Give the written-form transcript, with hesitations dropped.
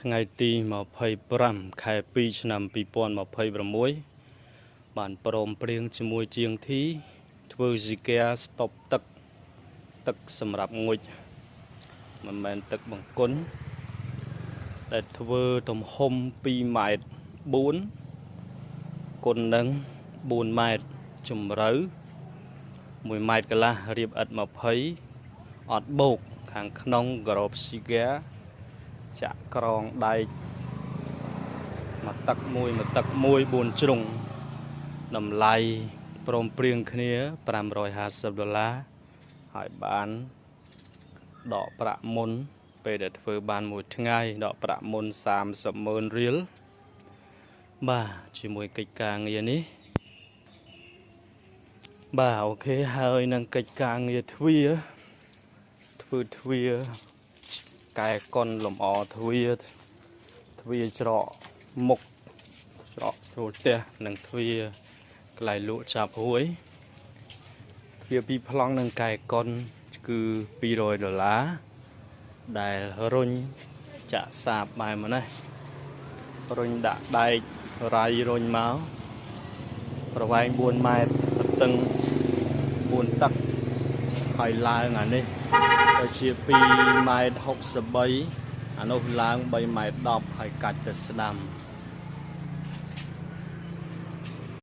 ថ្ងៃទី25ខែ2ឆ្នាំ2026បានព្រមព្រៀងជាមួយជាងធីធ្វើស៊ីហ្គាស្តុបទឹកទឹកសម្រាប់ងុចមិនមែនទឹកបង្គន់ដែលធ្វើទំហំ2ម៉ែត្រ4គុណនឹង4ម៉ែត្រជម្រៅ1ម៉ែត្រកន្លះរៀបឥដ្ឋ20អត់បោកខាងក្នុងក្របស៊ីហ្គាចាក់ក្រងដែកមួយទឹកមួយមួយទឹកមួយ4ជ្រុងតម្លៃព្រមព្រៀងគ្នា550ដុល្លារហើយបានដកប្រាក់មុនពេលដែលធ្វើបានមួយថ្ងៃដកប្រាក់មុន30ម៉ឺនរៀលបាទជាមួយកិច្ចការងារនេះបាទ OK ហើយនឹងកិច្ចការងារទ្វារធ្វើទ្វារកែកុនលម្អទ្វារទ្វារច្រកមុខច្រកចូលផ្ទះនិងទ្វារកន្លែងលក់ចាប់ហួយទ្វារពីរប្លង់និងកែកុនគឺ200ដុល្លារដែលរុញចាក់សាបបែបមកនេះរុញដាក់ដែករៃរុញមកប្រវែង4ម៉ែត្រទទឹង4ទឹកហើយឡើងអានេះទៅជា2ម៉ែត្រ63អានោះឡើង3ម៉ែត្រ10ហើយកាច់ទៅស្ដាំ